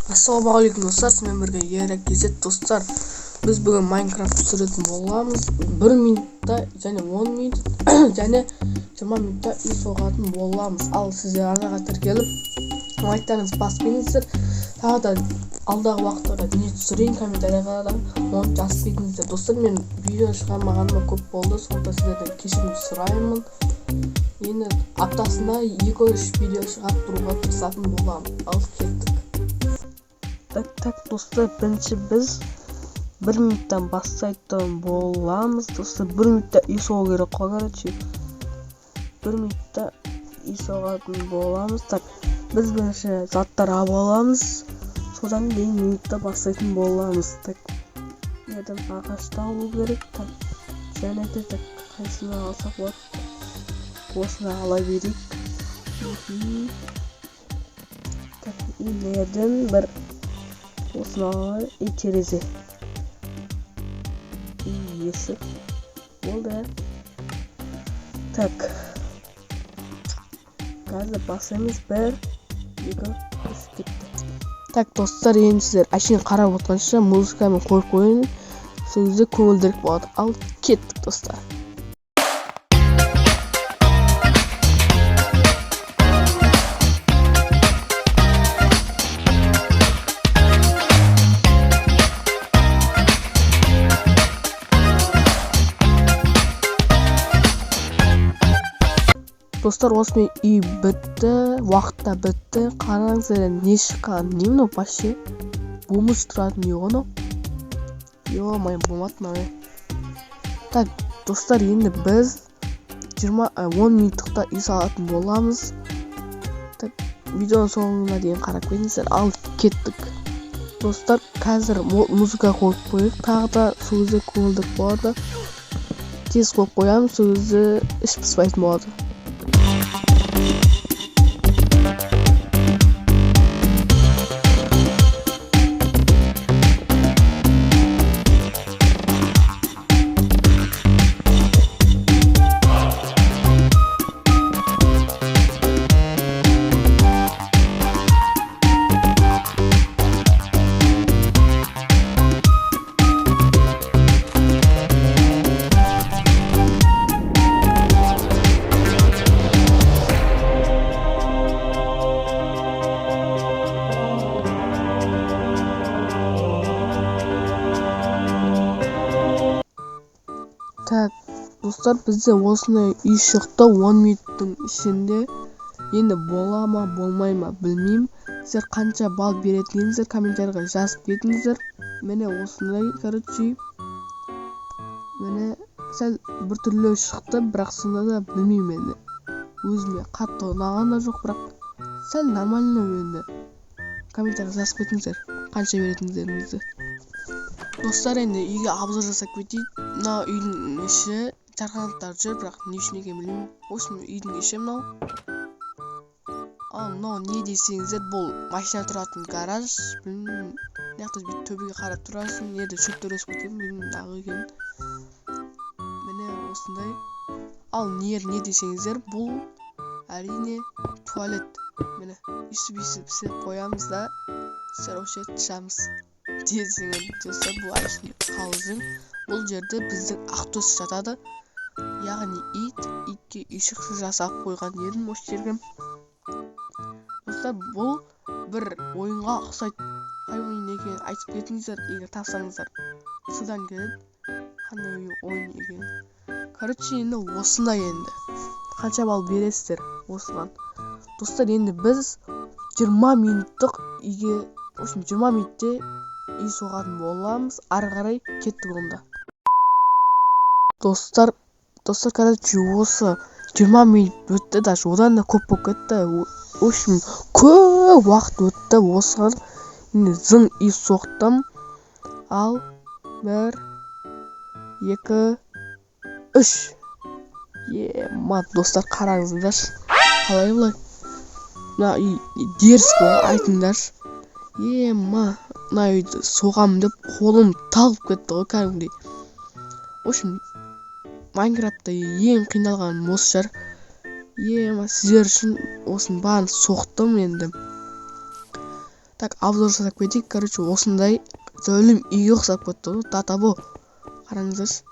Ассалаумағалейкум достар, сізбен бірге Ерік KZ. Достар, біз бүгін Майнкрафт түсіретін боламыз. 1 минутта және 10 минут және 20 минутта үй соғатын боламыз. Ал сіздер арнаға тіркеліп, лайктарыңызды басып кетіңіздер. Тағы да алдағы уақыттарда не түсірейін, комментарияға да оны жазып кетіңіздер. Достар, мен видео шығармағаныма көп болды, сондықтан сіздерден кешірім сұраймын. Енді аптасына 2-3 видео шығарып тұруға тырысатын боламын. Ал кеттік. Так, достар, бірінші біз 1 минуттан бастайтын боламыз. Достар, 1 минутта үй соғу керек қой, короче. 1 минутта үй соғатын боламыз. Так, біз бірінші заттар алып аламыз. Содан кейін минутта бастайтын боламыз. Так, жерден ағашты алу керек. Так, және де так, қайсыны алсақ болады? Осыны ала берейік. Так, жерден бір осыны алайық. И терезе. И есік. Болды. Так. Қазір басамыз. 1, 2, 3, кетті. Так, достар, енді сіздер әшейін қарап отқанша музыкамен қойып қойын. Сол кезде көңілдірек болады. Ал кеттік, достар. Достар, осымен үй бітті, уақыт та бітті. Қараңыздар, енді не шыққан, не мынау вообще? Бомж тұратын үй ғой мынау. Ё-моё, болмады мынау. Так, достар, енді біз 10 минуттықта үй салатын боламыз. Так, видеоның соңына дейін қарап кетіңіздер. Ал кеттік. Достар, қазір музыка қойып қояйық. Тағы да сол кезде көңілдірек болады. Тез қойып қоямыз, сол кезде іш пыспайтын болады. Так, достар, бізде осындай үй шықты 10 минуттың ішінде. Енді бола ма, болмай ма білмеймін. Сіздер қанша балл беретініңіздер комментарийға жазып кетіңіздер. Міне осындай, короче, міне сәл біртүрлі шықты, бірақ сонда да білмеймін енді. Өзіме қатты ұнаған да жоқ, бірақ сәл нормально енді. Комментарийға жазып кетіңіздер қанша беретіндеріңізді. Достар, енді үйге обзор жасап кетейік. Мына үйдің іші жарқанаттар жүр, бірақ не үшін екенін білмеймін. В общем, үйдің іші мынау. Ал мынау не десеңіздер, бұл машина тұратын гараж. Білмеймін, мына жақта бүйтіп төбеге қарап тұрасың, мына жерде шөптер өсіп кеткен, білмеймін дағы екенін. Міне осындай. Ал не десеңіздер, бұл әрине туалет. Міне өйстіп өйстіп істеп қоямыз да, сіздер осы жерде тышамыз. Десеңіз, достар, бұл әшейін қалжың. Бұл жерде біздің Ақтөс жатады. Яғни ит, итке үйшіксіз жасап қойған едім осы жерге. Достар, бұл бір ойынға ұқсайды. Қай ойын екенін айтып кетіңіздер, егер тапсаңыздар. Содан келеді қандай ойын екенін. Короче, енді осындай енді. Қанша балл бересіздер осыған? Достар, енді біз 20 минуттық үйге, в общем, 20 минутте үй соғатын боламыз. Ары қарай кеттік онда. Достар, короче, осы 20 минут өтті, даже одан да көп болып кетті. В общем, көп уақыт өтті. Осыған енді зың үй соқтым. Ал 1, 2, 3. Ема, достар, қараңыздаршы. Қалай бұлай? Мына үй дерзкий ғой, айтыңдаршы. Ема, мына үйді соғамын деп қолым талып кетті ғой кәдімгідей. В общем, Майнкрафтта ең қиналғаным осы шығар. Ема, сіздер үшін осының бәрін соқтым енді. Так, обзор жасап кетейік. Короче, осындай зәулім үйге ұқсап кетті ғой, татабо. Қараңыздаршы.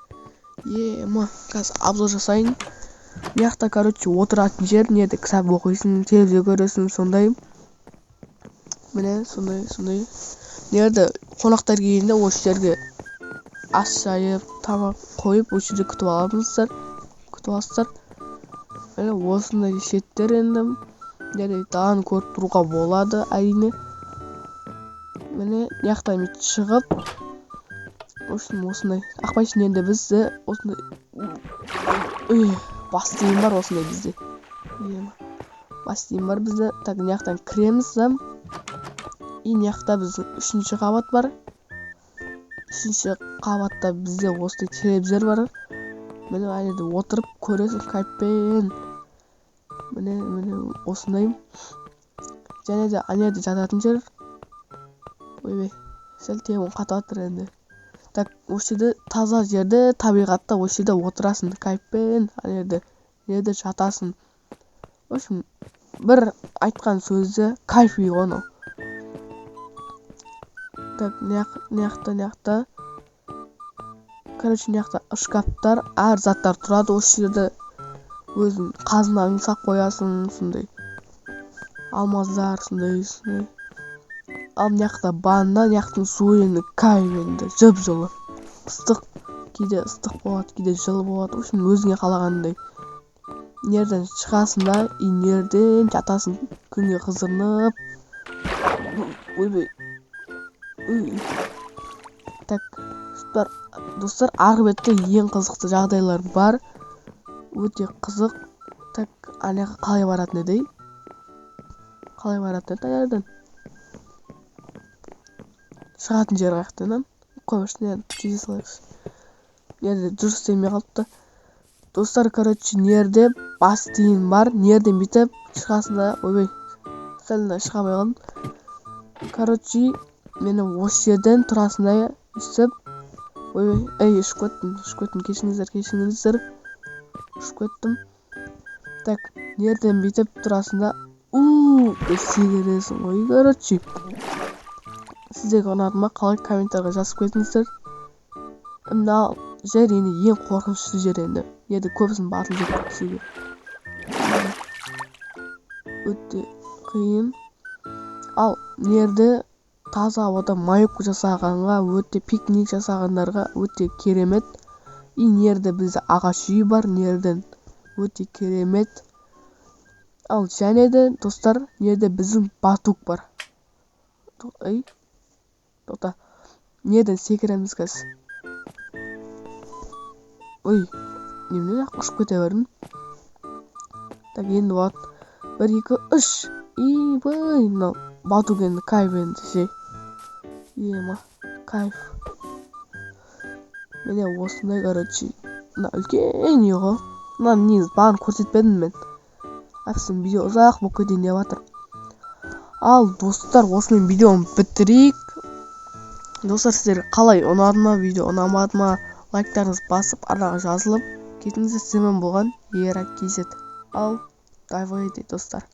Ема, қазір обзор жасайын. Мына жақта, короче, отыратын жер, не жерде кітап оқисың, телевизор көресің, сондай. Міне, сондай, сондай. Мына жерде қонақтар келгенде осы жерге ас жайып, тамақ қойып, осы жерде күтіп аламыздар. Күтіп аласыздар. Міне, осындай шеттер енді. Мына жерде даланы көріп тұруға болады, әрине. Міне, мына жақтан бүйтіп шығып, в общем, осындай. Ақбайшын енді бізде осындай бас тиым бар осындай бізде. Бас тиым бар бізде. Так, мына жақтан кіреміз да. И мына жақта біздің үшінші қабат бар. Үшінші қабатта бізде осындай телевизор бар. Міне, ана жерде отырып көресің кайфпен. Міне, міне осындай. Және де ана жерде жататын жер. Ойбай, сәл телефон қатып жатыр енді. Так, осы жерде таза жерде, табиғатта осы жерде отырасың кайфпен, ана жерде, мына жерде жатасың. В общем, бір айтқан сөзі кайф үй ғой анау. Так, мына жақта, мына жақта. Короче, мына жақта шкафтар, әр заттар тұрады осы жерде. Өзің қазынаңды салып қоясың, сондай. Алмаздар, сондай, сондай. Ал мына жақта ванна, мына жақтың суы енді кайф енді, жып-жылы. Ыстық, кейде ыстық болады, кейде жылы болады. В общем, өзіңе қалағандай. Мына жерден шығасың да, и мына жерден жатасың күнге қызырынып. Ойбай. Так, достар, арғы бетте ең қызықты жағдайлар бар. Өте қызық. Так, ана жаққа қалай баратын еді? Қалай баратын еді ана жерден? Шығатын жер қаяқтан? Қойшы, не тизе салайықшы. Мына жерде дұрыс істемей қалыпты. Достар, короче, мына жерде бас тиын бар. Мына жерден бүйтіп шығасың да, ойбай, сәл шыға алмай қалдым. Короче, мені осы жерден тұрасың да, өйстіп, ойбай, ей, ұшып кеттім, ұшып кеттім, кешіріңіздер, кешіріңіздер. Ұшып кеттім. Так, мына жерден бүйтіп тұрасың да, деп секіресің ғой, короче. Сіздерге ұнады ма? Қалай, комментарийға жазып кетіңіздер. Мына жер енді ең қорқынышты жер енді. Енді көбісін батыл деп түсуге. Өте қиын. Ал мына жерде таза ауада маёвка жасағанға, өте пикник жасағандарға өте керемет. И мына жерде бізде ағаш үй бар, мына жерден өте керемет. Ал және де, достар, мына жерде біздің батут бар. Ей, тоқта. Мына жерден секіреміз қазір. Ой, немене ұшып кете бердім. Так, енді болады. 1, 2, 3. Ибай, мынау батут енді кайф енді ше. Ема, кайф. Міне осындай, короче, мына үлкен үй ғой. Мына негізі барын көрсетпедім мен. Әпсін, видео ұзақ болып кетейін деп жатыр. Ал, достар, осымен видеоны бітірейік. Достар, сіздерге қалай, ұнады ма видео, ұнамады ма? Лайктарыңызды басып, арнаға жазылып кетіңіздер. Сіздермен болған Ера KZ. Ал, давайте, достар.